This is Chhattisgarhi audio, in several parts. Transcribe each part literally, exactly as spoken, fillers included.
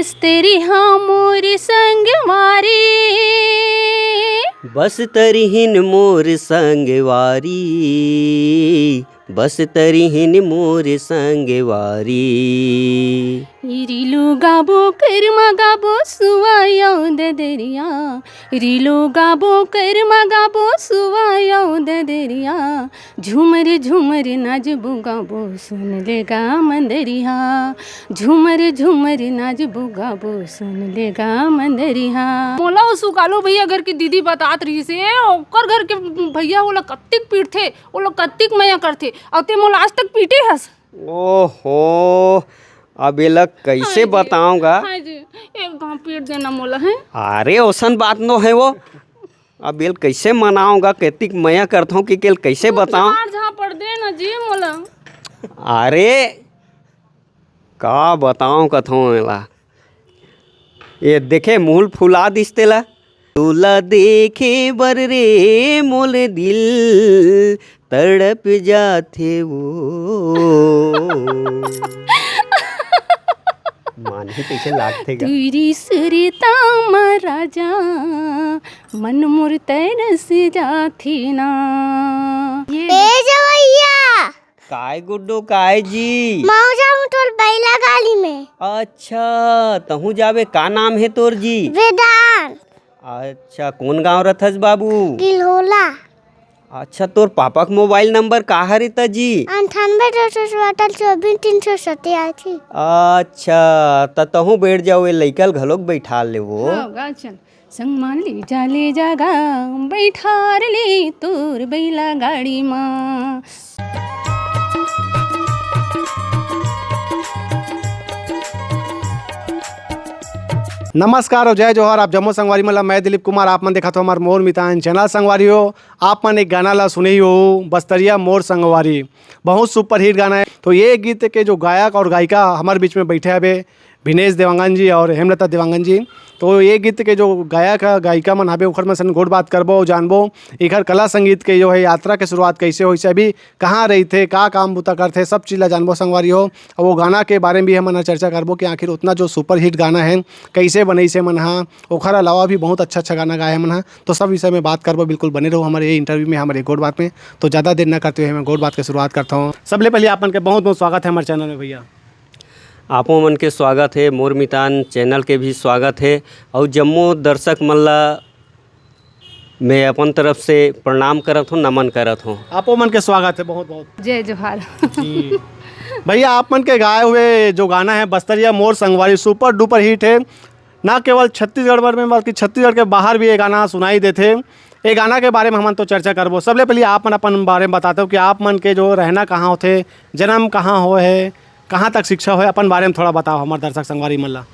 बस तरिहा मोर संगवारी। बस तरिहिन मोर संगवारी, बस तरिहिन मोर संगवारी। रिलो गाबो, करमा गाबो, सुवा अउ ददरिया। रिलो गाबो, करमा गाबो, सुवा अउ ददरिया। झूमर झूमर नाचबो गाबो, सुन ले गा मंदरिहा। झूमर झूमर नाचबो गाबो, सुन ले गा मंदरिहा। मोला ओ सुकालू भैया घर के दीदी बतात रहिस हे, ओकर घर के भैया ओला कत्तिक पीटथे, ओला कत्तिक मया करथे, अउ ते मोला आज तक पीटे हस। ओहो, अब एला कइसे हाँ जी। बताऊं गा? हाँ जी, एक घाव पीट देना मोला, हैं? अरे, ओसन बात नो हे वो। अब एल कइसे मनाऊं गा? कतिक मया करथंव कि एल कइसे बताऊं? झाड़ झापड़ दे ना जी मोला। अरे, का बताऊं कथंव एला? ये देखे, मुंह फुला दिस तेला। तोला देखे बर रे मोर दिल तड़प जाथे वो। मानही कइसे लागथे गा? तुरी सुरता म राजा, मन मोर तरस जाथे ना। ये ए जवैया। काय गुड्डू, काय जी? मौजा हूँ तोर बैला गाड़ी में। अच्छा, तहूँ जाबे, का नाम हे तोर जी? वेदांत। अच्छा, कोन गांव रथस बाबू? गिल्होला। अच्छा, तोर पापा के मोबाइल नंबर का हरे त जी? अंठानबे दो सौ चौहत्तर चौबीस तीन सौ सत्तासी। अच्छा, त तहूँ बैठ जाओ, ए लइका ल घलोक बैठा लेवो। हाँ, गा चल। संग मान ली जा ले जागा, बैठार ले तोर बैला गाड़ी मा। नमस्कार अउ जय जोहार, आप जम्मो संगवारी मन ला मैं दिलीप कुमार, आप मन देखत हो हमार मोर मितान चैनल। संगवारी हो, आप मन एक गाना ला सुने ही हो, बस्तरिया मोर संगवारी, बहुत सुपरहिट गाना है। तो ये गीत के जो गायक और गायिका हमारे बीच में बैठे हवे, भिनेश देवांगन जी और हेमलता देवांगन जी। तो ये गीत के जो गायक है, गायिका मन हवे, ओखर मन सन गोठ बात करबो, जानबो एखर कला संगीत के जो है यात्रा के शुरुआत कैसे होइस, अभी कहाँ रहिथे, का काम बुता करथे, सब चीज ला जानबो संगवारी हो। और वो गाना के बारे में भी हमन ह चर्चा करबो कि आखिर उतना जो सुपरहिट गाना है, कैसे बनइस हे मन हा, ओखर अलावा भी बहुत अच्छा अच्छा गाना गाए हे मन हा। तो सब विषय में बात करबो, बिल्कुल बने रहो हमारे ये इंटरव्यू में, हमारे गोठ बात में। तो ज़्यादा देर ना करते हुए मैं गोठ बात के शुरुआत करता हूँ। सबले पहले आप मन के बहुत बहुत स्वागत है हमारे चैनल में भैया। आपो मन के स्वागत हे, मोर मितान चैनल के भी स्वागत हे, अउ जम्मो दर्शक मन ला मैं अपन तरफ से प्रणाम करत हूँ, नमन करत हूँ। आपो मन के स्वागत हे बहुत बहुत। जय जोहार। जी। भैया, आप मन के गाए हुए जो गाना है बस्तरिया मोर संगवारी, सुपर डुपर हिट है, ना केवल छत्तीसगढ़ भर में बल्कि छत्तीसगढ़ के बाहर भी ये गाना सुनाई देथे। ये गाना के बारे में हमन तो चर्चा करबो। सबले पहले आप मन अपन बारे में बताते हो कि आप मन के जो रहना कहाँ होथे, जन्म कहाँ होए है, कहाँ तक शिक्षा होए, अपन बारे में थोड़ा बताओ हमारे दर्शक संगवारी मन ला।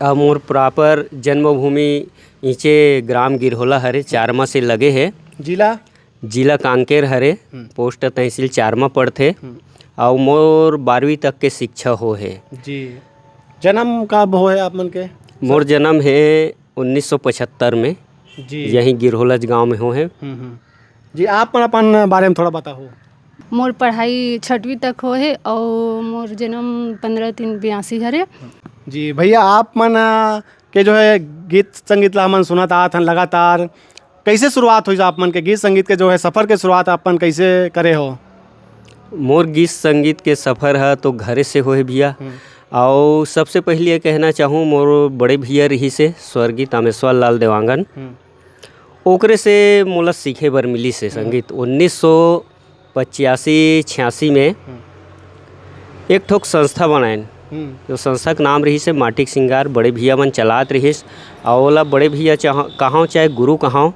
अब मोर प्रॉपर जन्मभूमि इचे ग्राम गिरहोला हरे, चारमा से लगे हे। जिला? जिला कांकेर हरे, हम्म। पोस्ट तहसील चारमा पड़थे। हम्म। अउ मोर बारहवीं तक के शिक्षा हो हे। जी। जन्म कब हो हे आप मन के? मोर जन्म हे उन्नीस सौ पचहत्तर में, जी। यहीं गिरहोलज गांव में हो हे। हम्म, हम्म। जी, आप मन अपन बारे में थोड़ा बताओ। मोर पढ़ाई छठवीं तक हो हे अउ मोर जन्म पंद्रह तीन बयासी हरे। जी भैया, आप मन, अ, के जो है गीत संगीत ला हमन सुनत आत हन लगातार, कैसे शुरुआत होइस आप मन के गीत संगीत के जो है सफर के शुरुआत आप मन कैसे करे हो? मोर गीत संगीत के सफर ह तो घरे से होए भैया। हम्म। अउ सबसे पहले ये कहना चाहूँ, मोर बड़े भैया रहिस हे स्वर्गीय तामेश्वर लाल देवांगन, हम्म। ओकरे से मोला सीखे बर मिलिस हे हम्म। संगीत। उन्नीस सौ पचासी छियासी में हम्म। एक ठोक संस्था बनाएन, हम्म। जो संस्था के नाम रहिस हे माटी के सिंगार, बड़े भैया मन चलात रहिस। अउ ओला बड़े भैया चाह-, कहाव चाहे गुरु कहाव,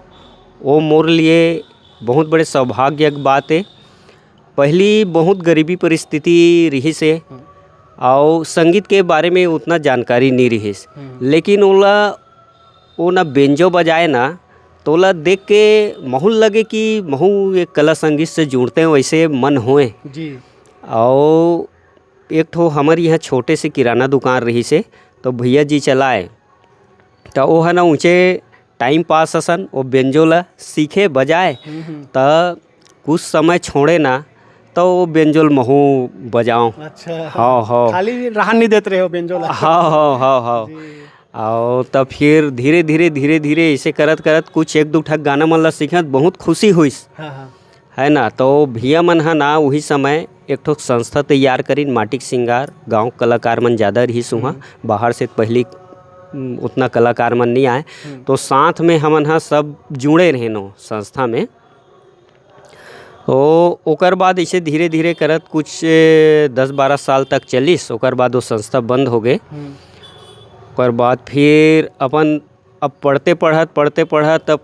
वो मोर लिए बहुत बड़े सौभाग्य के बात हे। पहली बहुत गरीबी परिस्थिति रिहिस हे, हम्म। अउ संगीत के बारे में उतना जानकारी नहीं रिहिस, हम्म। लेकिन ओला, वो ना बेंजो बजाए ना, तो ओला देख के महू लगे कि महू ये कला संगीत से जुड़ते हैं, वैसे मन होए। जी। अउ एक ठो हमर यहाँ छोटे से किराना दुकान रिहिस हे, तो भैया जी चलाए, त ओह न ऊँचे टाइम पास असन ओ बेंजो ल सीखे बजाए। हम्म, हम्म। त कुछ समय छोड़े ना, त तो बेंजो ल महूँ बजाओं। अच्छा। हाँ, हाँ। खाली रहन नहीं देत रहे हो बेंजो ला। हाँ, हाँ, हाँ, हाँ। जी। और तब फिर धीरे-धीरे, धीरे-धीरे ऐसे करत-करत कुछ एक दू ठक गाना मन ला सीखत, बहुत खुशी होइस। हाँ, हाँ। है ना? तो भैया मन ह ना उही समय एक ठो संस्था तैयार करिन, माटी के सिंगार, गाँव कलाकार मन ज़्यादा रिहिस उहाँ, हम्म। बाहर से पहली, उम, उतना कलाकार मन नहीं आए। हम्म। तो साथ में हमन ह सब जुड़े रहेन ओ संस्था में। ओ, ओकर बाद इसे धीरे-धीरे करत कुछ, ए, दस बारह साल तक चलिस, ओकर बाद वो संस्था बंद हो गए। हम्म। ओकर बाद फिर अपन, अब पढ़ते पढ़त, पढ़ते पढ़त, अब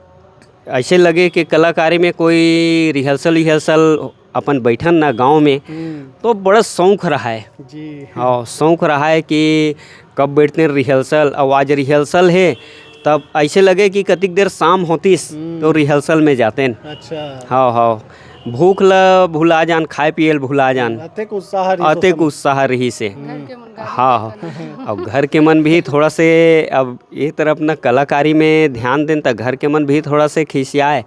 ऐसे लगे कि कलाकारी में कोई rehearsal विहर्सल अपन बैठन ना गाँव में, हम्म। तो बड़ा शौक रहा है। जी। हाँ, शौक रहा है कि कब बैठते हैं rehearsal, अब आज rehearsal है, तब ऐसे लगे कि कतिक देर शाम होतिस, हम्म। तो rehearsal में जाते हैं। अच्छा। हाँ, हाँ। भूख ला भुला जान, खाए पिए ल भुला जान। अतेक उत्साह रहिस अतेक उत्साह रहिस हे। हम्म। घर के मन गाली हाँ, देता हाँ। ना। अब घर के मन भी थोड़ा से, अब ये तरफ ना कलाकारी में ध्यान देन, त घर के मन भी थोड़ा से खिसियाए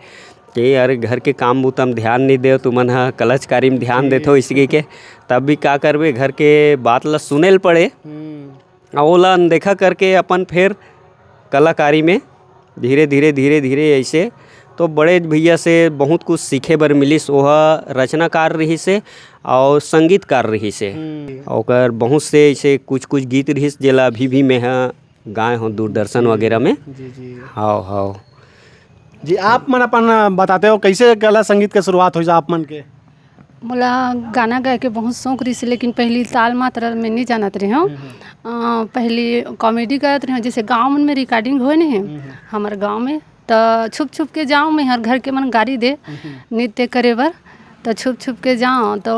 कि अरे, घर के काम बूता में ध्यान नहीं देव, तुमन ह कलाकारी में ध्यान जी। देथो, इसके के। तब भी का करबे, घर के बात ला सुने ल पड़े। हम्म। आ ओला अनदेखा करके अपन फेर कलाकारी में धीरे-धीरे, धीरे-धीरे ऐसे तो बड़े भैया से बहुत कुछ सीखे बर मिलिस। ओह रचनाकार रिहिस हे और संगीतकार रिहिस हे। हम्म। ओकर बहुत से ऐसे कुछ-कुछ गीत रिहिस, जेला अभी भी मैं ह गाए हों दूरदर्शन जी, वगैरह में। जी, जी। हाव, हाव। जी, आप मन अपन बताते हो, कैसे कला संगीत के शुरुआत होइस आप मन के? मोला गाना गाए के बहुत शौक रहिस, लेकिन पहली ताल मात्रा में नहीं जानत रहे हूँ। हम्म, हम्म। अ, पहली comedy करत रहे हूँ, जैसे गाँव मन में recording होए नहीं है, हम्म, हम्म। हमारे गाँव में, त छुप छुप के जाऊँ मैं, हर घर के मन गारी दे, हम्म। नृत्य करे बर, त छुप छुप के जाऊँ। तो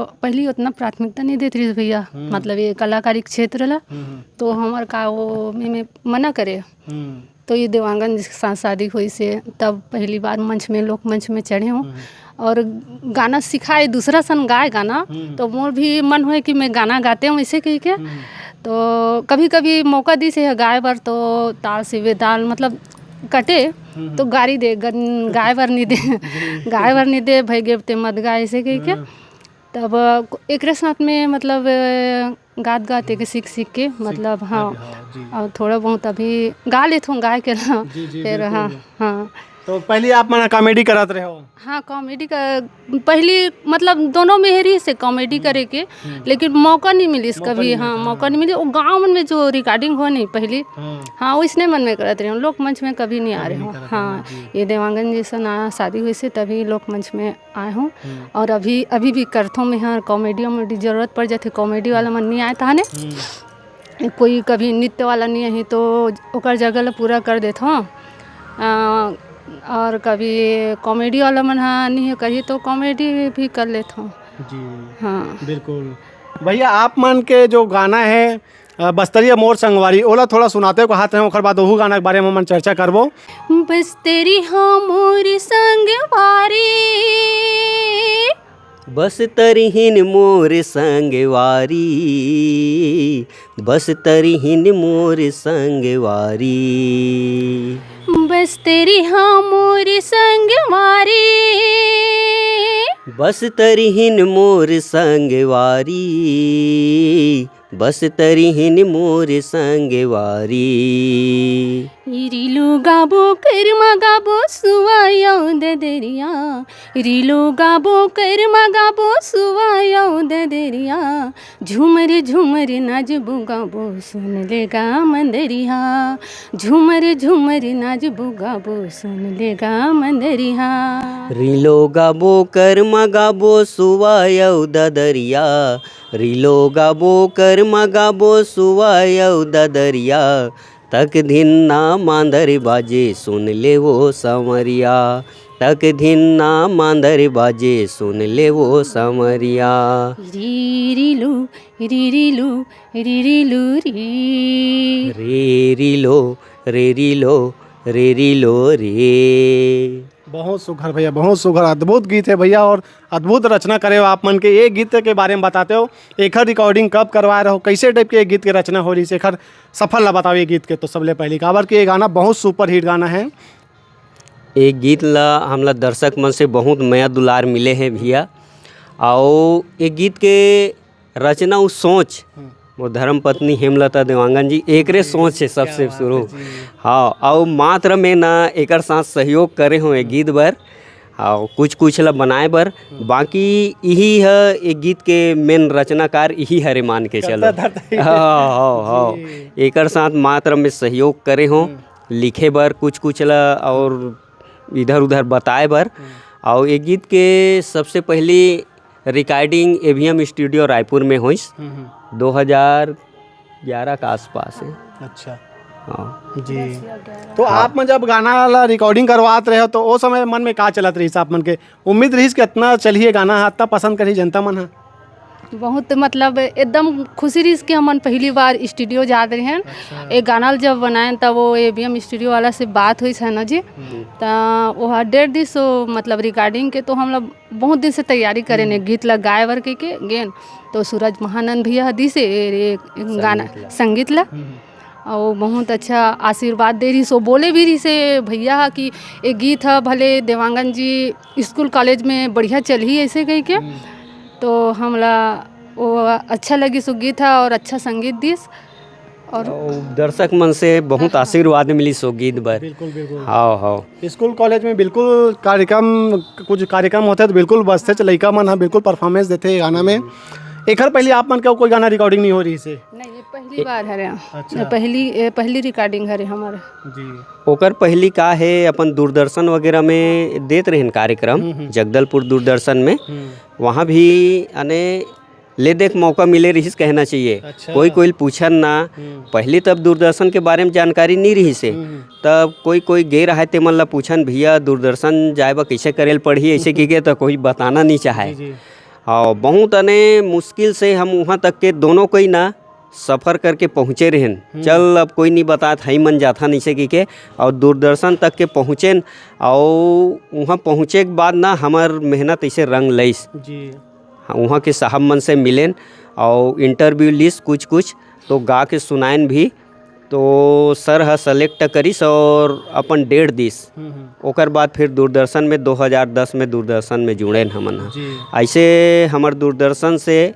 पहली उतना प्राथमिकता नहीं देत रहिस भैया, हम्म। मतलब ये कलाकारी के क्षेत्र ला, हम्म, हम्म। तो हमार का वो में, में मना करे। हम्म। तो ये देवांगन जी के साथ शादी होइस हे, तब पहली बार मंच में, लोक मंच में चढ़े हूँ। हम्म। और गाना सिखाए, दूसरा सन गाए गाना, हम्म। तो मोर भी मन होए कि मैं गाना गाते हूँ, ऐसे कह के। हम्म। तो कभी-कभी मौका दिस हे गाए बर, तो ताल से बेताल, मतलब, कटे, हम्म। तो गारी दे, गन-, गाए बर नहीं दे, जी। गाए बर नहीं दे, "भाई गे ते मत गा", ऐसे कह के। हाँ। तब एकरे साथ में, मतलब, गात-गात के सीख-सीख के, सीख-, मतलब, हाँ, अरे हाँ, जी। और थोड़ा बहुत अभी गा लेत हूँ, गाए के ला। जी, जी, फिर, बिल्कुल। हाँ, हाँ। तो पहली आप मन comedy करत रहे हो? हाँ, comedy का, पहली, मतलब, दोनों में ही रहिस हे comedy हम्म, करे के, हम्म। लेकिन मौका नहीं मिलिस मौका कभी, नहीं हाँ, मिलता, मौका हाँ। नहीं मिलिस। वो गाँव मन में जो recording हो नहीं पहली, हाँ। हाँ, वैसने मन में करत रहे हूँ, लोक मंच में कभी नहीं आ कभी रहे नहीं हूँ। करत रहे, हाँ, जी। ये देवांगन जी से ना शादी होइस हे, तभी लोक मंच में आए हूँ। हम्म। और अभी, अभी भी करथों मैं, हाँ, comedy वॉमेडी जरूरत पड़ जाथे, comedy वाला मन नहीं आए ताने। हम्म। कोई कभी नृत्य वाला नहीं आही, तो ओकर जगह ला पूरा कर देथों। अ, और कभी comedy वाला मन हा नहीं करही, तो comedy भी कर लेथों। जी। हाँ। बिल्कुल। भैया, आप मन के जो गाना है, अ, बस्तरिया मोर संगवारी, ओला थोड़ा सुनाते हो, कहात रहे, ओकर बाद ओहू गाना के बारे में हमन चर्चा करबो। बस्तरी हा मोर संगवारी। बस तरिहिन मोर संगवारी, बस तरिहिन मोर संगवारी। बस्तरी हा मोर संगवारी। बस तरिहिन मोर संगवारी, बस तरिहिन मोर संगवारी। रिलो गाबो, करमा गाबो, सुवा अउ ददरिया। रिलो गाबो, करमा गाबो, सुवा अउ ददरिया। झुमर झुमर नाचबो गाबो, सुन ले गा मंदरिया। झुमर झुमर नाचबो गाबो, सुन ले गा मंदरिया। रिलो गाबो, करमा गाबो, सुवा अउ ददरिया। रिलो गाबो, करमा गाबो, सुवा अउ ददरिया। तक धिन्ना मांदर बाजे, सुन ले वो संवरिया। तक धिन्ना मांदर बाजे, सुन ले वो संवरिया। री री लो, री री लो, री री लो री। रे री लो, रे री लो, रे री लो रे। बहुत सुघर भैया, बहुत सुघर, अद्भुत गीत है भैया, और अद्भुत रचना करे हो आप मन के। ये गीत के बारे में बताते हो, एखर recording कब करवाए रहो, कैसे type के ये गीत के रचना हो रही, एखर सफर ला बताओ ये गीत के। तो सबले पहली काबर कि ये गाना बहुत superhit गाना है। ये गीत ला हमला दर्शक मन से बहुत मया दुलार मिले है भैया, अउ ए गीत के रचना अउ सोच हम्म। मोर धर्म पत्नी हेमलता देवांगन जी, एकरे जी, सोच हे क्या सबसे बात शुरू। है जी। हाँ, अउ मात्र में ना एकर साथ सहयोग करे हों ए गीत बर, अउ कुछ कुछ ला बनाए बर। हम्म। बाकी इही ह ए गीत के मेन रचनाकार इही हरे मान के चलो। कर्ता धर्ता ही। हाँ, हाँ, हाँ। जी। एकर साथ मात्र में सहयोग करे हों, हम्म। लिखे बर कुछ कुछ ला अउ इधर उधर बताए बर। हम्म। अउ ए गीत के सबसे पहली रिकॉर्डिंग एवीएम स्टूडियो रायपुर में होइस। हम्म, हम्म। दो हज़ार ग्यारह के आसपास हे। अच्छा। हाँ। जी। तो हाँ। आप मन जब गाना ला रिकॉर्डिंग करवात रहे हो, तो ओ समय मन में का चलत रहिस आप मन के? उम्मीद रहिस कि अतना चलही ये गाना ह, अतना पसंद करही जनता मन ह? बहुत, मतलब, एकदम खुशी रहिस कि हमन पहली बार स्टूडियो जात रहेन। अच्छा। ए गाना ल जब बनाएन, तब वो एवीएम स्टूडियो वाला से बात होइस हे ना जी। हम्म। त वो डेढ़ दिन से, मतलब, रिकॉर्डिंग के तो हम लोग बहुत दिन से तैयारी करेन, हम्म। गीत ला गाए बर के, के गेन। तो सूरज महानंद भैया ह दिस ए, ए गाना, संगीत ला। संगीत ला। हम्म। अउ बहुत अच्छा आशीर्वाद दे रहिस, वो बोले भी रहिस हे भैया ह कि ए गीत ह भले देवांगन जी स्कूल कॉलेज में बढ़िया चलही ऐसे कह के। हम्म। तो हमला वो अच्छा लगिस वो गीत ह अउ अच्छा संगीत दिस। अउ अउ दर्शक मन से बहुत हाँ, हाँ। आशीर्वाद मिलिस वो गीत बर। बिल्कुल, बिल्कुल। हाँ, हाँ। स्कूल कॉलेज में बिल्कुल कार्यक्रम, कुछ कार्यक्रम होथे तो बिल्कुल बजथेच, लइका मन ह बिल्कुल परफॉर्मेंस देथे ये गाना में। एखर पहले आप मन के कोई गाना रिकॉर्डिंग नहीं हो रहिस हे? नहीं, ये पहली ए- बार हरे। अच्छा। ये पहली, ये पहली रिकॉर्डिंग हरे हमारे। जी। ओकर पहली का हे, अपन दूरदर्शन वगैरह में देत रहेन कार्यक्रम, हम्म, हम्म। जगदलपुर दूरदर्शन में। हम्म। वहाँ भी अने ले देख मौका मिले रहिस कहना चाहिए। अच्छा। कोई कोई पूछन ना। हम्म। पहली तब दूरदर्शन के बारे में जानकारी नहीं रहिस हे। हम्म। तब कोई कोई गे रहे ते मन ला पूछन, "भैया, दूरदर्शन जाए बर कैसे करे ल पड़ही?" ऐसे की के तो कोई बताना नहीं चाहे। जी, जी। हाँ, बहुत अने मुश्किल से हम वहाँ तक के दोनों कोई ना सफर करके पहुँचे रहेन। हम्म। चल, अब कोई नहीं बतात, हई मन जाथा नहीं से की के, अउ दूरदर्शन तक के पहुँचेन, अउ वहाँ पहुँचे के बाद ना हमर मेहनत ऐसे रंग लइस। जी। हाँ, वहाँ के साहब मन से मिलेन अउ इंटरव्यू लिस कुछ कुछ, तो गा के सुनाएन भी। तो सर ह सेलेक्ट करिस अउ अपन डेट दिस। हम्म, हम्म। ओकर बाद फिर दूरदर्शन में दो हज़ार दस में दूरदर्शन में जुड़ेन हमन ह। जी। ऐसे हमर दूरदर्शन से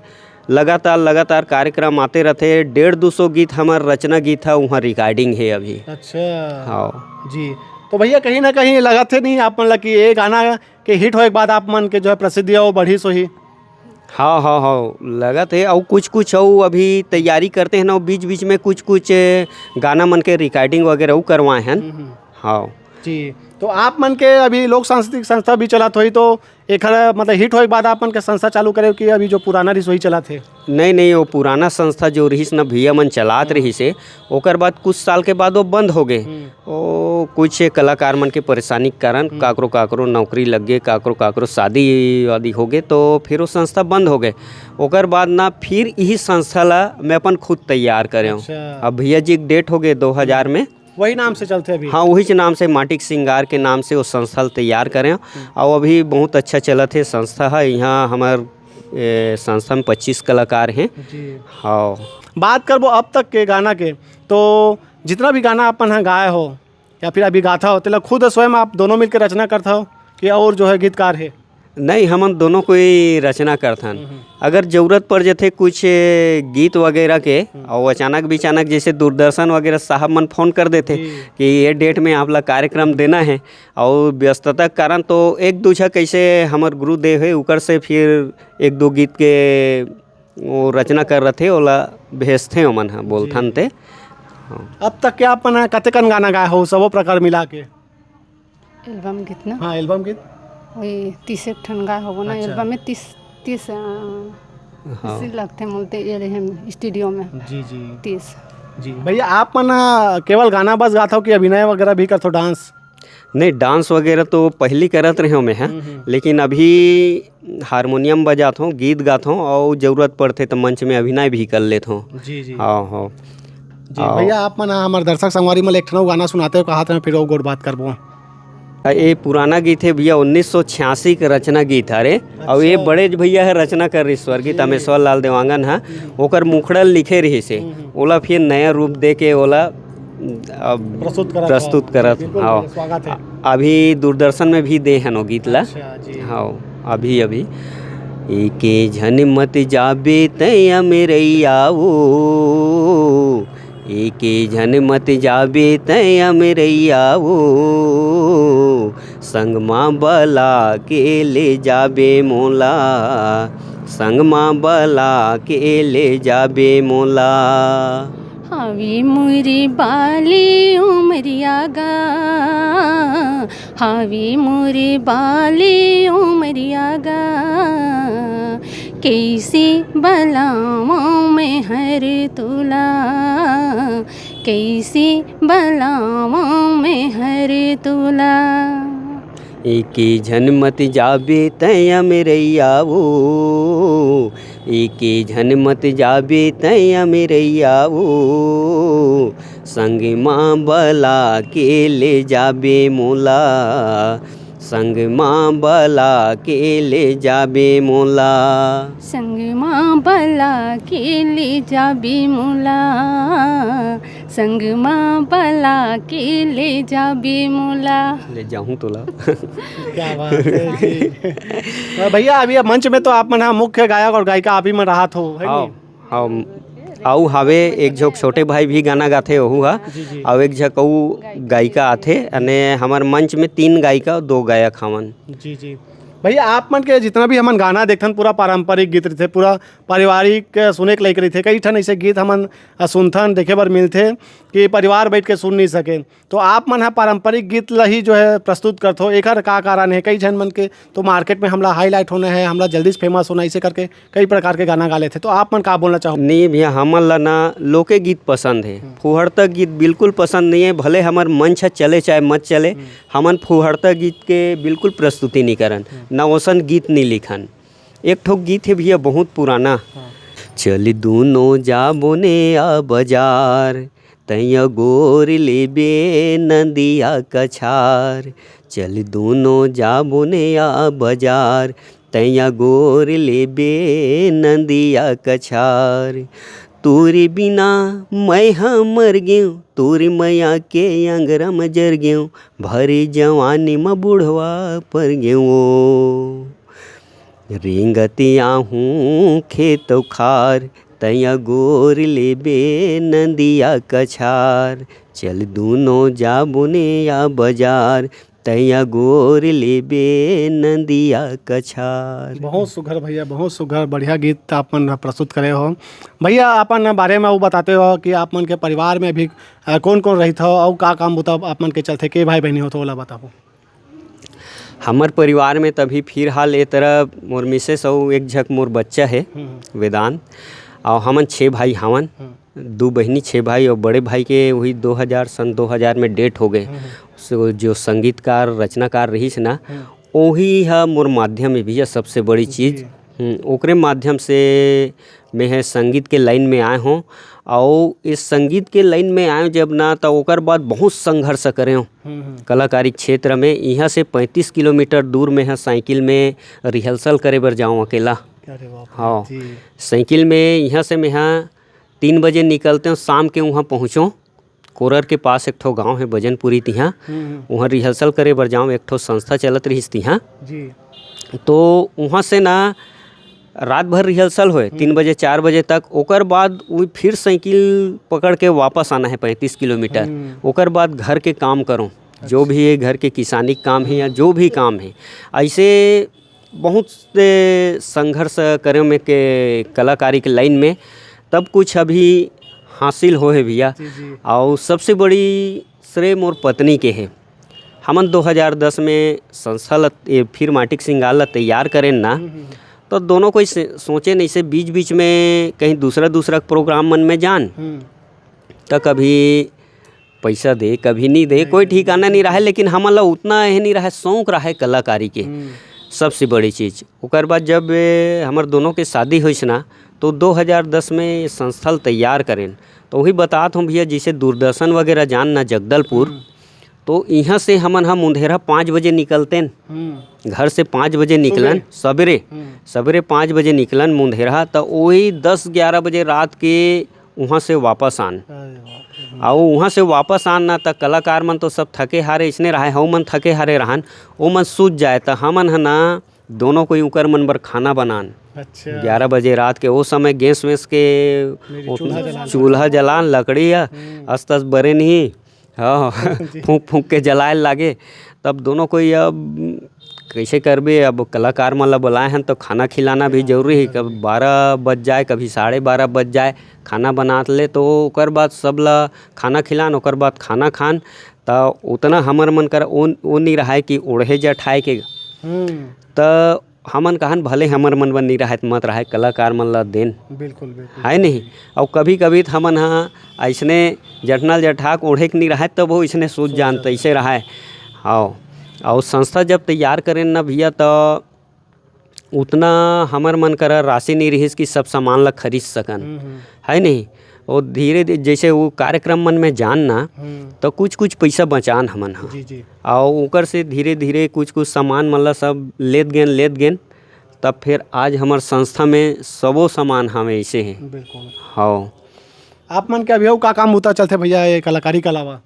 लगातार, लगातार कार्यक्रम आते रथे। डेढ़ दू सौ गीत हमर रचना गीत ह, उहाँ रिकॉर्डिंग हे अभी। अच्छा। हाँ। जी। तो भैया, कहीं ना कहीं लगत हे नहीं आप मन ला कि ये गाना के हिट होए के बाद आप मन के जो है प्रसिद्धि हे वो बढ़िस होही? हाँ, हाँ, हाँ, लगत हे। अउ कुछ, कुछ अउ अभी तैयारी करते हैं ना, बीच, बीच में कुछ, कुछ गाना मन के रिकॉर्डिंग वगैरह अउ करवाए हैं। हम्म, हम्म। हाँ। जी, तो आप मन के अभी लोक सांस्कृतिक संस्था भी चलत होही, तो एखर मतलब हिट होए के बाद आप मन के संस्था चालू करे कि अभी जो पुराना रिहिस वही चलत हे? नहीं, नहीं, वो पुराना संस्था जो रहिस ना भैया मन चलात हम्म। रहिस हे, ओकर बाद कुछ साल के बाद वो बंद हो गए। हम्म। वो कुछ कलाकार मन के परेशानी के कारण हम्म। काकरो काकरो नौकरी लग गए, काकरो काकरो शादी वादी हो गए, तो फिर वो संस्था बंद हो गए। ओकर बाद ना फिर यही संस्था ला मैं अपन खुद तैयार करे हूँ। अच्छा। अब भैया जी एक डेट हो गए दो हज़ार में, वही नाम से चलथे अभी? हाँ, वही नाम से, माटिक सिंगार के नाम से वो संस्था ल तैयार करे हूँ। हम्म। और अभी बहुत अच्छा चलत हे संस्था ह। यहाँ हमर, ए, संस्था में पच्चीस कलाकार हैं। जी। हाँ। बात करबो अब तक के गाना के, तो जितना भी गाना अपन ह गाए हो या फिर अभी गाथा हो, तेला खुद स्वयं आप दोनों मिलकर रचना करथा हो कि और जो है गीतकार हे? नहीं, हमन दोनों कोई रचना करथन। हम्म, हम्म। अगर जरूरत पड़ जथे कुछ गीत वगैरह के, हम्म। और अचानक बिचानक जैसे दूरदर्शन वगैरह साहब मन फोन कर देथे जी। कि ये डेट में आप ला कार्यक्रम देना है, और व्यस्तता के कारण तो एक दू झा कैसे हमर गुरुदेव है, उकर से फिर एक दो गीत के वो रचना कर रथे, ओला भेजथे ओमन ह, बोलथन जी। ते। हाँ। अब तक के अपन ह कतेकन गाना गाए हो, सबो प्रकार मिला के? एल्बम गीत ना? हाँ, एल्बम गीत। वही तीस एक ठन गाए होबो ना, अच्छा। एल्बम में तीस, तीस, अ, हाँ। तीस लगथे मोलते ये रहे स्टूडियो में। जी, जी। तीस। जी, भैया, आप मन, अ, केवल गाना बस गात हो कि अभिनय वगैरह भी करथो, डांस? नहीं, डांस वगैरह तो पहली करत रहे हो मैं, हाँ। हम्म, हम्म। लेकिन अभी हारमोनियम बजात हूँ, गीत गात हूँ, और जरूरत पड़थे तो मंच में अभिनय भी कर लेत हूँ। जी, जी। हाँ, हाँ। जी, और भैया, आप मन हमर दर्शक संगवारी मन ल एक ठन अउ गाना सुनाते हो, कहा था, फिर वो गोठ बात करबो। आ, ये पुराना गीत है भैया, उन्नीस सौ छियासी के रचना गीत हरे, और ये अच्छा। बड़े भैया है रचना कर रही स्वर्गीय जी। तमेश्वर लाल देवांगन है, हम्म। ओकर मुखड़ा लिखे रही से, हम्म, हम्म। ओला फिर नया रूप दे के ओला अब प्रस्तुत करत प्रस्तुत हव। करत बिल्कुल, हव। स्वागत है। अभी दूरदर्शन में भी दे हन वो गीत ला। अच्छा, जी। हव, अभी, अभी। एके झन मत जाबे तैं अमरैया ओ, एके झन मत जाबे तैं अमरैया ओ, संग मा बला के ले जाबे मोला, संग मा बला के ले जाबे मोला। हावे मोर बाली उमरिया गा, हावे मोर बाली उमरिया गा, कइसे बलावंव मैं हर तोला, कइसे बलावंव मैं हर तोला। एके झन मत जाबे तैं अमरैया ओ, एके झन मत जाबे तैं अमरैया ओ, संग मा बला के ले जाबे मोला, संग मा बला के ले जाबे मोला। संग मा बला के ले जाबे मोला, संग मा बला के ले जाबे मोला। ले जाहूं तोला। क्या बात है जी। तो भैया, अभी अब मंच में तो आप मन ह मुख्य गायक और गायिका आप ही मन रहत हो, है हाँ, नहीं? हाँ। अउ हावे एक झोक छोटे भाई भी गाना गाथे, ओहू हा। जी, जी। अउ एक झक अउ गायिका आथे, अने हमर मंच में तीन गायिका, दो गायक हवन। जी, जी। भैया, आप मन के जितना भी हमन गाना देखथन, पूरा पारंपरिक गीत रहिथे, पूरा पारिवारिक, अ, सुने के लायक रहिथे। कई ठन ऐसे गीत हमन, अ, सुनथन, देखे बर मिलथे कि परिवार बैठ के सुन नहीं सके। तो आप मन ह पारंपरिक गीत ल ही जो है प्रस्तुत करथो, एकर का कारण है? कई झन मन के तो मार्केट में हमला हाईलाइट होना है, हमला जल्दी से फेमस होना, इसे करके कई प्रकार के गाना गा लेथे। तो आप मन का बोलना चाहो? नहीं भैया, हमन ला ना लोके गीत पसंद है, हम्म। फुहड़ता गीत बिल्कुल पसंद नहीं है। भले हमर मंच ह चले चाहे मत चले, हम्म। हमन फुहड़ता गीत के बिल्कुल प्रस्तुति नहीं करन, हम्म। ना ओसन गीत नहीं लिखन। एक ठो गीत है भैया, बहुत पुराना। हाँ। चल दूनो जाबो ने आ बाजार, तैं अगोर लेबे नंदिया कछार। चल दूनो जाबो ने आ बाजार, तैं अगोर लेबे नंदिया कछार। तोरे बिना मैं ह मर गेंव, तोरे मया के अंगरा म जर गेंव, भरे जवानी म बुढ़वा पर गेंव ओ। रेंगत आहूं खेत अउ खार, तैं अगोर लेबे नंदिया कछार। चल दूनो जाबो ने आ बाजार, तैं अगोर लेबे नंदिया कछार। बहुत सुघर भैया, बहुत सुघर, बढ़िया गीत आप मन प्रस्तुत करे हो। भैया, अपन बारे में वो बताते हो कि आप मन के परिवार में अभी, अ, कौन कौन रहित हो, अउ का काम बुता आप मन के चलथे, के भाई बहनी हो, तो ओला बताबो। हमर परिवार में तभी फिलहाल ए तरह मोर मिसेस अउ एक झक मोर बच्चा हे, हम्म। वेदांत, अउ हमन छः भाई हवन। हम्म। दू बहिनी, छः भाई, अउ बड़े भाई के वही दो हज़ार, सन दो हज़ार में डेथ हो गए। हम्म। सो जो संगीतकार, रचनाकार रहिस ना, हम्म। ओही ह मोर माध्यम हे भैया, सबसे बड़ी चीज। जी। हम्म, ओकरे माध्यम से मैं ह संगीत के लाइन में आए हों, अउ इस संगीत के लाइन में आए जब ना, त ओकर बाद बहुत संघर्ष करे हों। हम्म, हम्म। कलाकारी क्षेत्र में, इहाँ से पैंतीस किलोमीटर दूर मैं ह साइकिल में रिहर्सल करे बर जाऊँ अकेला। अरे बाप रे, हाँ। जी। साइकिल में इहाँ से मैं ह तीन बजे निकलते हों, शाम के उहाँ पहुँचों। कोरर के पास एक ठो गांव हे बजनपुरी, तिहाँ हम्म, हम्म। उहाँ रिहर्सल करे बर जाऊँ, एक ठो संस्था चलत रहिस तिहाँ। जी। तो उहाँ से ना रात भर रिहर्सल होए, हम्म। तीन बजे, चार बजे तक। ओकर बाद वो फिर साइकिल पकड़ के वापस आना हे पैंतीस किलोमीटर। हम्म। ओकर बाद घर के काम करूँ, जो अच्छा। भी हे घर के किसानी के काम हे या जो भी काम हे, ऐसे बहुत से संघर्ष करे में के कलाकारी के लाइन में, तब कुछ अभी हासिल होए हे भैया। जी, जी। अउ सबसे बड़ी श्रेय मोर पत्नी के हे। हमन दो हज़ार दस में संस्था ल, ये फिर माटी के सिंगार ल तैयार करेन ना, हम्म, हम्म। तो दोनों कोई से-, सोचे नहीं से बीच-बीच में कहीं दूसरा-दूसरा प्रोग्राम मन में जान, हम्म। तो कभी पैसा दे, कभी नहीं दे, नहीं, कोई नहीं, ठिकाना नहीं। नहीं रहे, लेकिन हमन ला उतना ये नहीं रहे, शौक रहे कलाकारी के, हम्म। सबसे बड़ी चीज। ओकर बाद जब, ए, हमर दोनों के शादी होइस ना, तो दो हज़ार दस में ये संस्था ल तैयार करेन। तो वही बतात हूँ भैया, जैसे दूरदर्शन वगैरह जान ना जगदलपुर, हम्म। तो इहाँ से हमन ह मुंधेरा पाँच बजे निकलतेन। हम्म। घर से पाँच बजे निकलन, सुबह? सवेरे, हम्म। सवेरे पाँच बजे निकलन मुंधेरा, तो वही दस ग्यारह बजे रात के उहाँ से वापस आन। अरे बाप रे, हम्म। अउ उहाँ से वापस आन ना, त कलाकार मन तो सब थके हारे इसने रहे, हउ मन थके हारे रहन, ओ मन सूत जाए, त हमन ह ना दोनों कोई उकर मन बर खाना बनान। अच्छा। ग्यारह बजे रात के, ओ समय गैस वैस के नहीं, ओ चूल्हा जलान। चूल्हा जलान, लकड़ी ह, हम्म। अस तस बरे नहीं। हाँ, जी। फूंक फूंक के जलाए लागे। तब दोनों कोई अब कैसे करबे, अब कलाकार मन ला बुलाए हन तो खाना खिलाना भी जरूरी है। कब बारह बज जाए, कभी साढ़े बारह बज जाए, खाना बनात ले तो ओकर बाद सब ला खाना खिलान, ओकर बाद खाना खान। त उतना हमर मन कर ओ, ओ नहीं रहाय कि ओढ़े जठाए के। हम्म। त हमन कहन भले हमर मन बर नहीं रहाय त मत रहाय, कलाकार मन ला देन। बिल्कुल, बिल्कुल। है नहीं? अउ कभी-कभी त हमन ह अइसने जठना ल जठा के ओढ़े के नहीं रहाय, तब वो अइसने सोच सोच जान जान। तइसे रहाय। हव। अउ संस्था जब तैयार करेन ना भैया, त उतना हमर मन करा राशि नहीं रहिस कि सब सामान ला खरीद सकन। हम्म, हम्म। है नहीं? वो धीरे धीरे जैसे वो कार्यक्रम मन में जान ना, हम्म। तो कुछ कुछ पैसा बचान हमन ह। जी, जी। अउ ओकर से धीरे धीरे कुछ कुछ सामान मन ला सब लेत गेन, लेत गेन, तब फिर आज हमर संस्था में सबो सामान हवे ऐसे हे। बिल्कुल। हव। आप मन के अभी अउ का काम बूता चलथे भैया, ये कलाकारी के अलावा?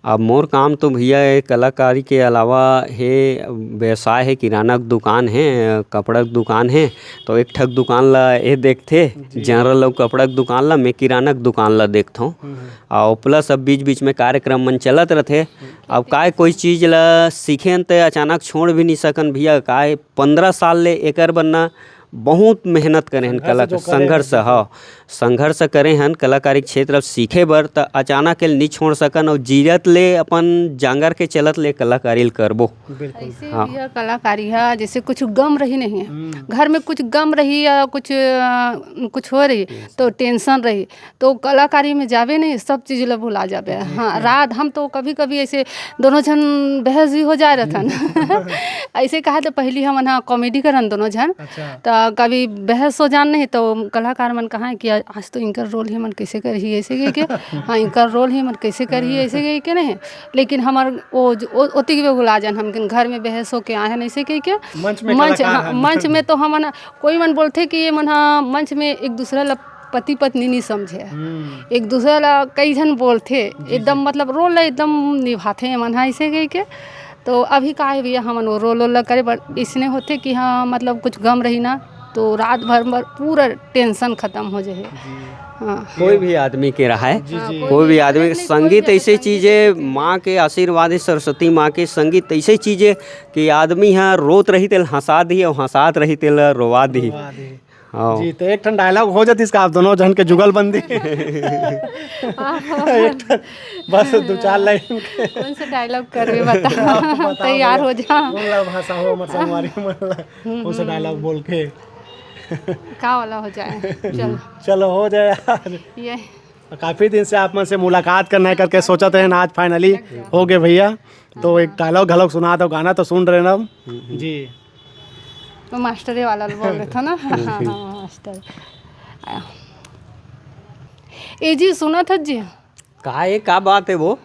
अब मोर काम तो भैया, ये कलाकारी के अलावा हे, व्यवसाय हे, किराना के दुकान हे, कपड़ा के दुकान हे, तो एक ठक दुकान ला ये देखथे, जी। जनरल अउ कपड़ा के दुकान ला, मैं किराना के दुकान ला देखथों। हम्म, हम्म। अउ plus अब बीच-बीच में कार्यक्रम मन चलत रथे। हम्म। अब काय कोई चीज ला सीखेन ते अचानक छोड़ भी नहीं सकन भैया, काय पंद्रह साल ले एकर बर ना बहुत मेहनत करे हन संघर्ष कला-, जो करे संघर्ष, हन, हाँ, संघर्ष करे हन कलाकारी क्षेत्र अब सीखे बर, त अचानक एल नी छोड़ सकन, अउ जीरत ले अपन जांगर के चलत ले कलाकारी ल करबो। बिल्कुल। ऐसे हाँ। भी है कलाकारी है, जैसे कुछ गम रही नहीं है, हम्म। घर में कुछ गम रही या कुछ, अ, कुछ हो रही, Tension। तो tension रही, तो कलाकारी में जाबे नहीं, सब चीज ला भुला जाबे। जी, हाँ, जी। रात हम तो कभी-कभी ऐसे दोनों झन बहस भी हो जाए रहथन। ऐसे कहा तो पहली हमन हा comedy करन दोनों झन। अच्छा। त कभी बहस हो जान नहीं तो कलाकार मन कहा कि आज तो इनकर role ही मन कैसे करही ऐसे कह के। हाँ, इनकर role ही मन कैसे करही ऐसे कह के नहीं। लेकिन हमर वो ज-, ओ-, ओतिक भी भुला जान, हम घर में बहस होके आए हैं ऐसे कह के। मंच में मंच, कलाकार हाँ, हन। मंच में तो हमन, कोई मन बोलथे कि ये मन हा मंच में एक दूसरा ला पति पत्नी नहीं समझे। हम्म। एक दूसरा ला कई झन बोलथे, जी, एकदम जी। मतलब role ला एकदम निभाथे ये मन हा ऐसे कह के। तो अभी का है भैया, हमन वो role ला करे बर इसने होथे कि हाँ, मतलब कुछ गम रही ना, तो रात भर में पूरा tension खत्म हो जाए। जी। हाँ। कोई भी आदमी के रहा है, जी, हाँ, जी। कोई कोई भी भी आदमी के, नहीं, कोई संगीत भी ऐसे संगीत चीज है, ऐसे चीज। माँ के आशीर्वाद है, सरस्वती माँ के, संगीत ऐसे चीज है कि आदमी ह रोत रही तेल हंसा दी, और हंसात रही तेल रोवा दी। रोवा दी। हाँ। जी, तो एक ठन dialogue हो जातिस का आप दोनों झन के जुगलबंदी? एक ठन, बस दो चार line के। कौन सा dialogue करबे बता? आप बताओ तैयार भैया। हो जा। कौन ला भाषा हो हमर संगवारी मन ला? हम्म, कौन सा हम्म। Dialogue बोल के? का वाला हो जाए? चलो। चलो, हो जाए यार। ये। काफी दिन से आप मन से मुलाकात करना है करके सोचत रहेन, आज finally हो गए भैया। तो एक dialogue घलोक सुना दो, गाना तो सुन रहे ना हम। हम्म, हम्म। जी। वो मास्टरे वाला बोल रहे थे ना। हाँ, हाँ, मास्टर। ए जी, सुनत हस जी? का ए, का बात है वो?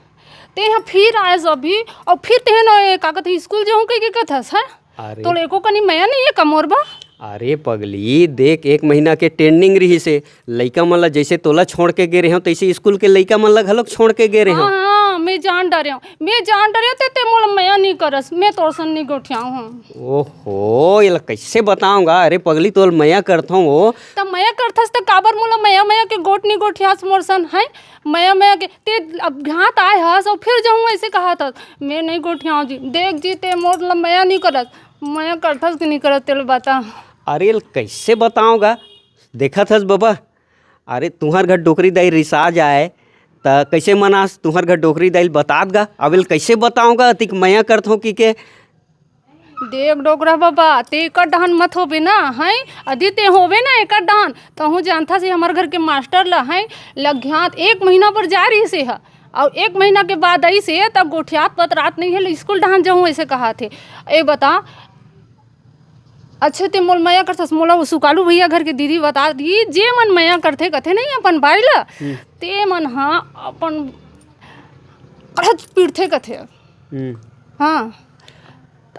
ते यहाँ फिर आए अभी, और फिर ते ना, ए, का कहते, स्कूल जाऊँ कह के कहत हस, है? अरे। तोला एको कनी मया नहीं है का मोर बा? अरे पगली, देख, एक महीना के training रहिस हे, लइका मन ला जैसे तोला छोड़ के गे रहेंव, तैसे स्कूल के लइका मन ला घलोक छोड़ के गे रहेंव। हाँ, हाँ, मैं जान डरेंव, मैं जान डरेंव, ते, ते मोला मया नहीं करस, मैं तोर सन नहीं गोठियाऊँ हूँ। ओहो, एला कैसे बताऊंगा? अरे पगली, तोला मया करथों वो। त मया करथस त काबर मोला मया, मया के गोठ नहीं गोठियास मोर सन, हैं? मया, मया के, ते अब घात आए हस और फिर जाऊँ ऐसे कहा था, मैं नहीं गोठियाऊँ जी, देख जी, ते मोर ला मया नहीं करस, मया करथस कि नहीं करस, तेला बता। अरे, एला कैसे बताऊंगा? देखत हस बबा, अरे, तुहर घर डोकरी दाई रिसा जाए, त कैसे मनास? तुहर घर डोकरी दाई ल बतात गा, अब एला कैसे बताऊंगा, अतिक मया करथों कि के? देख डोकरा बाबा, ते एकर डहन मत होबे ना, हैं? अदी ते होबे ना एकर डहन, तहूँ जानथस हमर घर के मास्टर ला, हैं? लघ्यात एक महीना बर जा रहिस हे, और एक महीना के बाद आइस हे, तब गोठियात पतरात नहीं है, स्कूल डहन जाऊँ, ऐसे कहा थे। ए बता, अच्छा, ते मोल मया करथस, मोला वो सुकालू भैया घर के दीदी बता दी, जे मन मया करथे, कथे नहीं अपन बाई ला, हम्म। ते मन हा अपन करच पीटथे, कथे। हम्म। हाँ।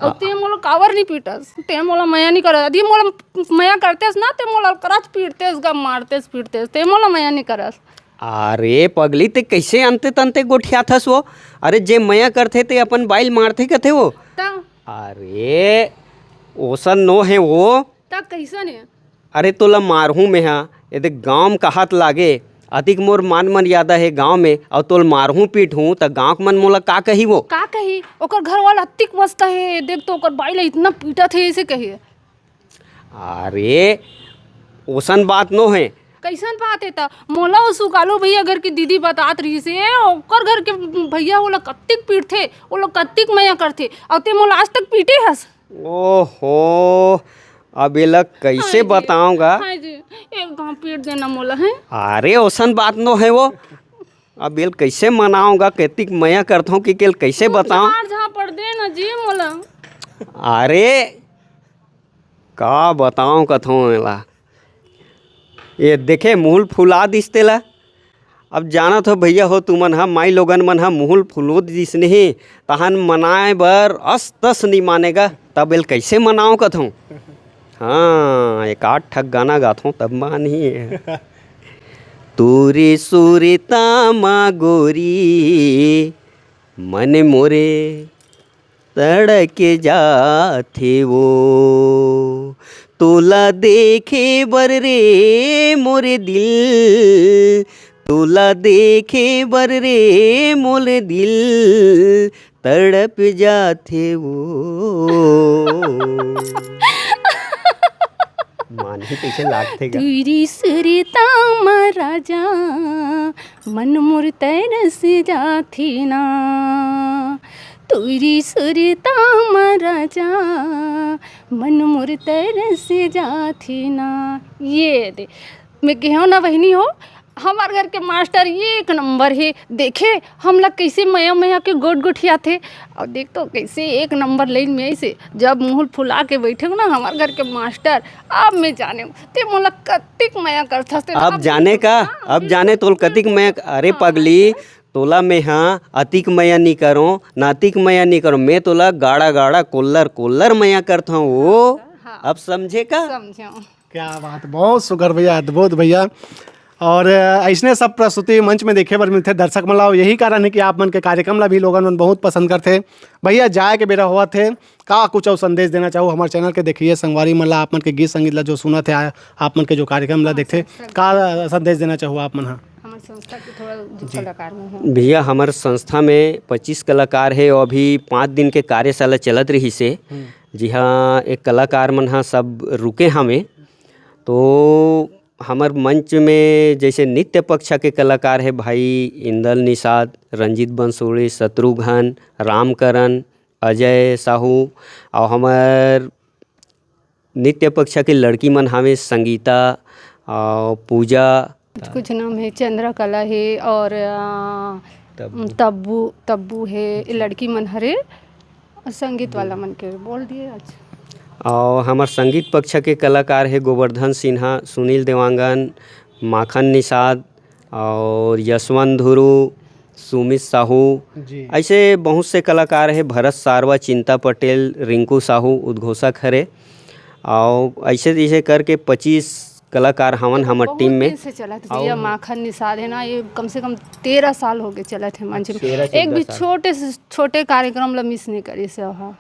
अउ आ- ते मोला काबर नहीं पीटस? ते मोला मया नहीं करस। यदि मोला मया करतेस ना, ते मोला करच पीटतेस, गा मारतेस, पीटतेस। ते मोला मया नहीं करस। अरे पगली, ते कैसे अंते तंते गोठियाथस वो? अरे, जे मया करथे, ते अपन बाई ल मारथे, कथे वो। त? अरे, ओसन नो हे वो। त कइसन हे? अरे तोला मारहूँ मेंहा, ये देख गाँव म कहत लागे, अतिक मोर मान मर्यादा हे गाँव में, अउ तोल मारहूँ पीटहूँ त गाँव के मन मोला का कही वो? का कही? ओकर घर वाला अतिक मस्त हे, देख तो ओकर बाई ला इतना पीटत हे, ऐसे कही। अरे ओसन बात नो हे। कइसन बात हे त? मोला ओ सुकालू भैया घर के दीदी बतात रहिस हे, ओकर घर के भैया ओला कतिक पीटथे, ओला कतिक मया करथे, अउ ते मोला आज तक पीटे हस। ओहो, अब एला कइसे हाय जी, बतावं गा? हाय जी, एक घांव पीट देना मोला, हैं? अरे ओसन बात नो हे वो। अब एल कइसे मनावं गा, कतिक मया करथंव कि एल कइसे बतावं? चार झापड़ दे ना जी मोला। अरे का बतावं कथंव एला, ये देखे मुँह ल फुला दिस तेला। अब जानत हो भैया हो, तुमन ह माई लोगन मन ह मुँह ल फुलो दिस नहीं, तहन मनाए बर अस तस नइ माने गा, तब एल कइसे मनावं कथंव। हाँ, एक आध ठक गाना गाथंव तब मानही। तोरे सुरता मा गोरी मन मोरे तड़क जाथे वो, तोला देखे बर रे मोर दिल, तोला देखे बर रे मोर दिल तड़प जाथे वो। मानही कइसे लागथे गा? तुरी सुरता म राजा मन मोर तरस जाथे ना, तुरी सुरता म राजा मन मोर तरस जाथे ना। ये दे, मैं केहेंव ना बहिनी हो, हमर घर के मास्टर एक नंबर हे। देखे हमला कइसे मया मया के गोठ गोठियाथे, अउ देख तो कइसे एक नंबर लाइन में अइसे जब मुँह फुला के बइठे ना हमर घर के मास्टर। अब मैं जानेंव ते मोला कतिक मया करथस ते। अब जाने का, हाँ, अब जाने तोल कतिक मया। अरे हाँ। पगली, तोला मेंहा अतिक मया नी करों, ना अतिक मया नी करों, मैं तोला गाड़ा गाड़ा कोल्लर कोल्लर मया करथंव वो। हाँ। अब समझे का? समझेंव। क्या बात, बहुत सुघर भैया, अद्भुत भैया। और, अ, अइसने सब प्रस्तुति मंच में देखे बर मिलथे दर्शक मन ला, अउ यही कारण हे कि आप मन के कार्यक्रम ला भी लोगन मन बहुत पसंद करथे। भैया, जाए के बेरा होवत हे, का कुछ अउ संदेश देना चाहू हमर चैनल के देखइया संगवारी मन ला, आप मन के गीत संगीत ला जो सुनत हे, आ-, आप मन के जो कार्यक्रम ला हाँ, देखथे, सब, सब। का संदेश देना चाहू आप मन ह? हमर संस्था के थोड़ा जो जी। कलाकार मन हे। भैया, हमर संस्था में पच्चीस कलाकार हे अउ अभी पाँच दिन के कार्यशाला चलत रहिस हे, हम्म। जिहाँ एक कलाकार मन ह सब रुके हवे। तो हमर मंच में जइसे नृत्य पक्ष के कलाकार हे भाई इंदल निषाद, रंजीत बंसोड़े, शत्रुघ्न, रामकरण, अजय साहू, अउ हमर नृत्य पक्ष के लड़की मन हावे संगीता अउ पूजा। कुछ कुछ नाम हे, चंद्रकला हे अउ, अ, तब्बू। तब्बू, तब्बू हे, ये जी। लड़की मन हरे। संगीत वाला मन के बोल दिए आज। अउ हमर संगीत पक्ष के कलाकार हे गोवर्धन सिन्हा, सुनील देवांगन, माखन निषाद अउ यशवंत धुरू, सुमित साहू, जी। अइसे बहुत से कलाकार हे, भरत सारवा, चिंता पटेल, रिंकू साहू उद्घोषक हरे। अउ अइसे जइसे करके पच्चीस कलाकार हवन हमर बहुत टीम में। दिन से चलत हे अउ भैया, माखन निषाद हे ना, ये कम से कम तेरह साल हो गए चलत हे मंच में। तेरह चौदह साल। एक भी छोटे से छोटे कार्यक्रम ला मिस नहीं करिस हे।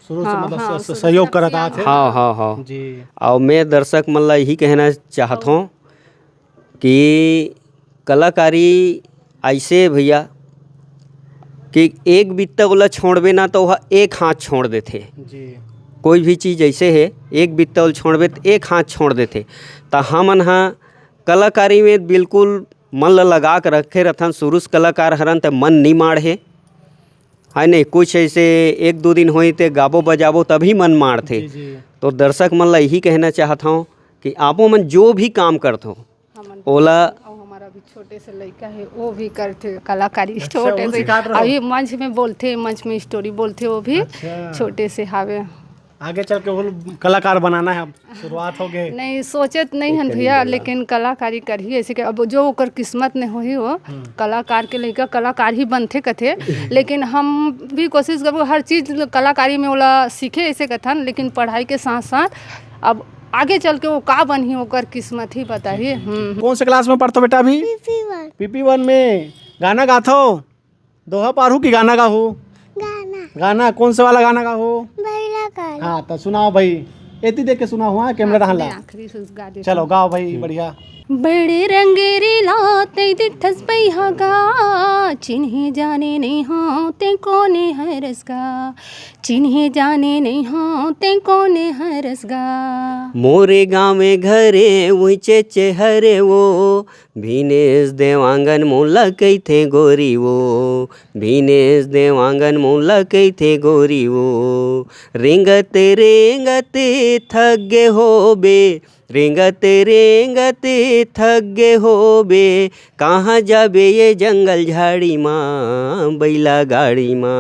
शुरू से हाँ, मतलब हाँ, स-, स-, शुरू से सहयोग करत आत हे। हाँ, हाँ, हाँ। जी। अउ मैं दर्शक मन ला यही कहना चाहत हूँ कि कलाकारी अइसे हे भैया कि एक बित्ता ओला छोड़बे ना, तो वह एक हाथ छोड़ देथे। जी। कोई भी चीज़ अइसे हे, एक बित्ता ओला छोड़बे, तो एक हाथ छोड़ देथे। त हमन ह कलाकारी में बिल्कुल मन ल लगा के रखे रथन। शुरू से कलाकार हरन, त मन नी माढ़े, है नहीं? कुछ अइसे एक दो दिन होई, ते गाबो बजाबो, तभी मन माढ़थे। जी, जी। तो दर्शक मन ल यही कहना चाहत हूँ कि आपो मन जो भी काम करथो, हमन ओला अउ हमारा भी छोटे से लइका हे, वो भी करथे कलाकारी। अच्छा, छोटे वो से सिखात रहो। अभी मंच में बोलथे, मंच में स्टोरी बोलथे, वो भी अच्छा। छोटे से हावे। आगे चल के वो कलाकार बनाना है, अब शुरुआत हो गए। नहीं, सोचत नहीं हन भैया, लेकिन कलाकारी करही, ऐसे कि अब जो ओकर किस्मत में होही वो हम्म। कलाकार के लइका कलाकार ही बनथे कथे। लेकिन हम भी कोशिश करबो हर चीज कलाकारी में ओला सीखे, ऐसे कथन, लेकिन पढ़ाई के साथ साथ अब आगे चल के वो का बनही, ओकर किस्मत ही बताही। हम्म। कौन से क्लास में पढ़थो बेटा अभी? पीपी वन। पीपी वन में। गाना गाथो? दोहा पारहू की गाना गाहू? गाना। गाना कौन से वाला गाना गाहू? भैला हाँ, त सुनाओ भाई, एती देख के सुनाओ, हाँ, कैमरा डहान ला। आखिरी सुस गा देथन। चलो, गाओ भाई, बढ़िया। बड़े रंगेरी ला तै दिखथस बइहा गा, चिन्हे जाने नइ हंव तै कोने हरस गा, चिन्हे जाने नइ हंव तै कोने हरस गा। मोरे गाँवे घरे उइचे चेहरे वो, भीनेश देवांगन मोला कहिथे गोरी वो, भीनेश देवांगन मोला कहिथे गोरी वो। रेंगत रेंगत थक गे होबे, रेंगत रेंगत थक गे होबे, कहाँ जाबे ये जंगल झाड़ी मा, बइला गाड़ी मा।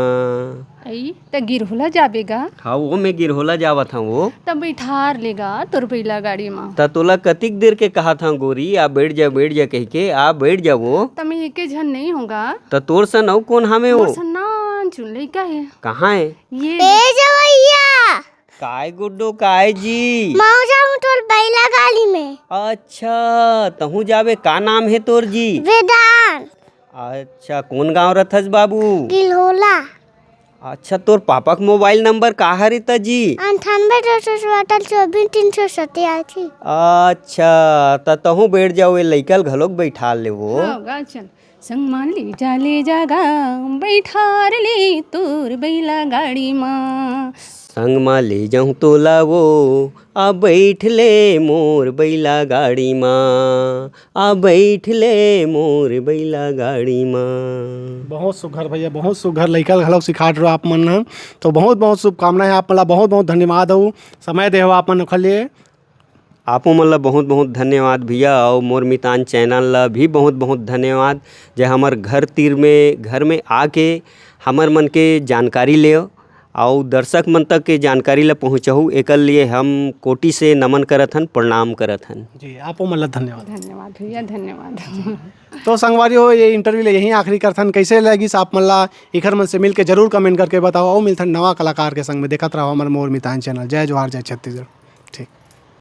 अई, त गिरहोला जाबे गा? हाँ, वो मैं गिरहोला जावत हंव वो। त बइठार ले गा तोर बइला गाड़ी मा। त तोला कतिक देर के कहत हंव गोरी, आ बइठ जा, बइठ जा कहिके, आ बइठ जा वो। त मैं एके झन नइ हंव गा। त तोर सन अउ कोन हावे वो? मोर सन नानचुन लइका हे। कहाँ हे? ये ए जवइया। काय गुड्डू, काय जी? मौजा हूँ तोर बइला गाड़ी में। अच्छा, तहूँ जाबे, का नाम हे तोर जी? वेदांत। अच्छा, कोन गाँव रथस बाबू? गिलहोला। अच्छा, तोर पापा के मोबाइल नंबर का हरे त जी? अंठानबे दो सौ चौहत्तर चौबीस तीन सौ सत्तासी। अच्छा, त तहूँ बइठ जाओ, ए लइका ल घलोक बइठार ले वो। हाँ, गा चल। संग मा ले जा, ले जा गा, बइठार ले तोर बइला गाड़ी मा। संग मा ले जाहूँ तोला वो, आ बइठ ले मोर बइला गाड़ी मा, आ बइठ ले मोर बइला गाड़ी मा। बहुत सुघर भैया, बहुत सुघर, लइका ल घलोक सिखात रहो आप मन ह। तो बहुत बहुत शुभकामना हे आप मन ला, बहुत बहुत धन्यवाद हो समय दे हो आप मन ओखर लिए। आपो मन ला बहुत बहुत धन्यवाद भैया, अउ मोर मितान चैनल ला भी बहुत बहुत धन्यवाद, जे हमर घर तीर में, घर में आके हमर मन के जानकारी ले अउ दर्शक मन तक के जानकारी ला पहुँचाहू, एकर लिए हम कोटि से नमन करत हन, प्रणाम करत हन। जी, आपो मन ला धन्यवाद। धन्यवाद भैया, धन्यवाद। तो संगवारी हो, ये इंटरव्यू ले यहीं आखिरी करथन। कैसे लगिस आप मन ला? इखर मन से मिलके जरूर कमेंट करके बताओ। अउ मिलथन नवा कलाकार के संग में। देखत रहो हमर मोर मितान चैनल। जय जोहार, जय छत्तीसगढ़।